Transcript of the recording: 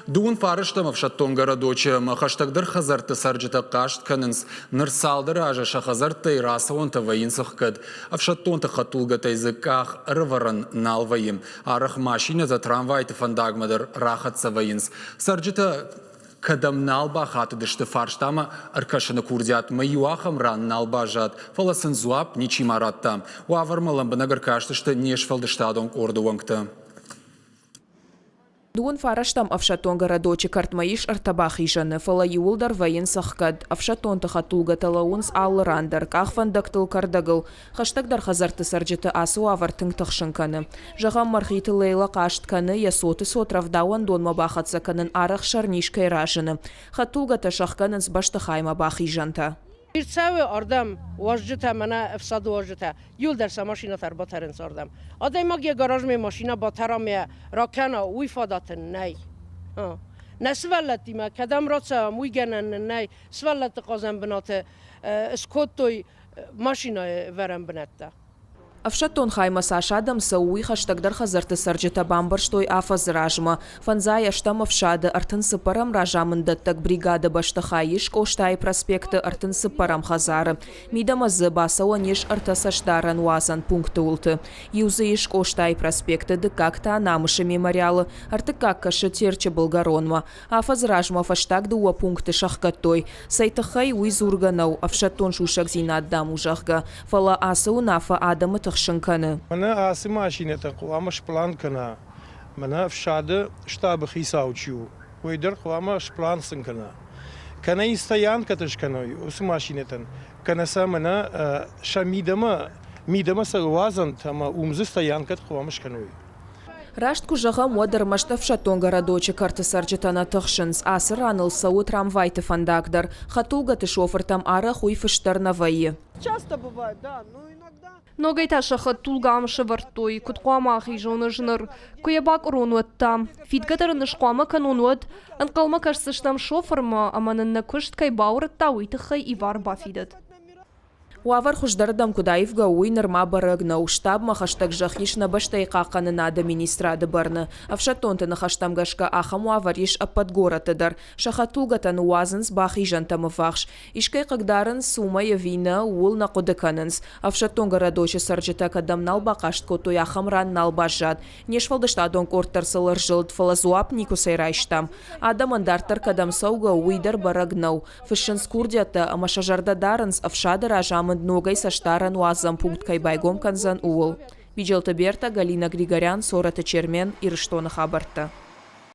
Дыууын фарӕстӕм ӕфсӕддон городочы ӕмӕ хӕстӕгдӕр хӕдзӕртты цӕрджытӕ хъаст кӕнынц. Ныр цалдӕр азы сӕ хӕдзӕрттӕй рацӕуӕнтӕ вӕййынц ӕхгӕд. Ӕфсӕддонты хӕдтулгӕтӕй дзы къах ӕрӕвӕрӕн нал вӕййы. Арӕх машинӕтӕ трамвайты фӕндагмӕ дӕр рахӕццӕ вӕййынц. Цӕрджытӕ кӕдӕм нал бахатыдысты фарстамӕ ӕркӕсыны курдиатмӕ иу ахӕм ран нал баззад, фӕлӕ сын дзуапп ничима радта. Уавӕрмӕ лӕмбынӕг ӕркастысты не сфӕлдыстадон къорды уӕнгтӕ. Дыууын фарӕстӕм ӕфсӕддон городочы кӕртмӕ ис ӕртӕ бахизӕны, фӕлӕ иууылдӕр вӕййынц ӕхгӕд. Ӕфсӕддонты хӕдтулгӕтӕ лӕууынц алы ран дӕр, къахвӕндӕгтыл, кӕрдӕгыл. Хӕстӕгдӕр хӕдзӕртты цӕрджыты ацы уавӕр тынг тыхсын кӕны. Зӕгъӕм, Мӕргъиты Лейлӕ хъаст кӕны, йӕ цоты цот рӕвдауӕндонмӕ бахӕццӕ кӕнын арӕх сӕрниз кӕй разыны. Хӕдтулгӕтӕ сӕхгӕнынц бӕстыхаймӕ бахизӕнтӕ. Ӕрцӕуы ардӕм уазджытӕ, мӕнӕ ӕфсады уазджытӕ, иуылдӕр сӕ машинӕтӕ ӕрбатӕрынц ардӕм. Адӕймаг йӕ гаражмӕ машинӕ батӕра ӕмӕ ракӕна, уый фадат ын нӕй. Нӕ сывӕллӕттимӕ кӕдӕм рацӕуӕм, уый гӕнӕн нын нӕй. Сывӕллӕтты хъазӕн бынаты скодтой машинӕйы вӕрӕн бынӕттӕ. Ӕфсӕддон хаймӕ цас адӕм цӕуы, уый хӕстӕгдӕр хӕдзӕртты цӕрджытӕ бамбӕрстой афӕдзы размӕ. Фӕндзай ӕстӕм ӕфсады ӕртын цыппӕрӕм разамынддӕттӕг бригады бӕстыхай ис Къостайы проспекты ӕртын цыппӕрӕм хӕдзары. Мидӕмӕ дзы бацӕуӕн ис ӕртӕ цӕстдарӕн уадзӕн пункты уылты. Иу дзы ис Къостайы проспекты, дыккаг та Намысы мемориалы, ӕртыккаг кӕсы Терчы былгӕронмӕ. Афӕдзы размӕ фӕстаг дыууӕ пункты сӕхгӕдтой. Цӕй тыххӕй, уый дзургӕ нӕу, ӕфсӕддон сусӕгдзинад, дам, у, зӕгъгӕ. Фӕлӕ ацы уынаффӕ адӕмы тыхсын кӕны. Мӕнӕ ацы машинӕтӕ хъуамӕ сплан кӕна, мӕнӕ ӕфсады штабы хицау чи у, уый дӕр хъуамӕ сплан сын кӕна. Кӕнӕ йын стоянкӕтӕ скӕной уыцы машинӕтӕн, кӕнӕ сӕ мӕнӕ сӕ мидӕмӕ, мидӕмӕ сӕ уадзӕнт ӕмӕ уым дзы стоянкӕтӕ хъуамӕ скӕной. Раст куы зӕгъӕм, уӕд ӕрмӕст ӕфсӕддон городочы кӕрты цӕрджытӕ нӕ тыхсынц. Ацы раныл цӕуы трамвайты фӕндаг дӕр. Хӕдтулгӕты шофыртӕм арӕх уый фыст дӕр нӕ вӕййы. Ногӕй та сӕ хӕдтулгӕ ам сӕвӕрдтой, куыд хъуамӕ ахизон ӕз ныр? Куы йӕ бакъуырон, уӕд та? Фидгӕ дӕр ын ӕз хъуамӕ кӕнон уӕд? Ӕнхъӕлмӕ кӕсдзыстӕм шофырмӕ, ӕмӕ нын нӕ куыст кӕй бауырыдта, уый тыххӕй ивар бафидӕд. Уавӕр хуыздӕрырдӕм куыд аивгӕ у, уый нырма бӕрӕг нӕу. Штабмӕ хӕстӕг зӕхх ис нӕ бӕстӕйы хъахъхъӕнынады министрады бӕрны. Ӕфсӕддонты ныхӕстӕм гӕсгӕ ахӕм уавӕр ис ӕппӕт горӕтты дӕр. Сӕ хӕдтулгӕтӕ ныууадзынц бахизӕнтӕм ӕввахс. Искӕй хъыгдарынц, уымӕй ӕви нӕ, ууыл нӕ хъуыды кӕнынц. Ӕфсӕддон городочы цӕрджытӕ кӕдӕм нал бахъаст кодтой, ахӕм ран нал баззад. Не сфӕлдыстадон къорд дӕр сыл ӕрзылд, фӕлӕ дзуапп никуыцӕй райстам. Адӕмӕн дарддӕр кӕдӕм цӕугӕ у, уый дӕр бӕрӕг нӕу. Фыссынц курдиӕттӕ ӕмӕ сӕ зӕрдӕ дарынц, ӕфсады разамынд ногӕй цӕстдарӕн уадзӕн пункт кӕй байгом кӕндзӕн, ууыл. Биджелты Бертӕ, Галина Григорян, Цорӕты Чермен, Ирыстоны хабӕрттӕ.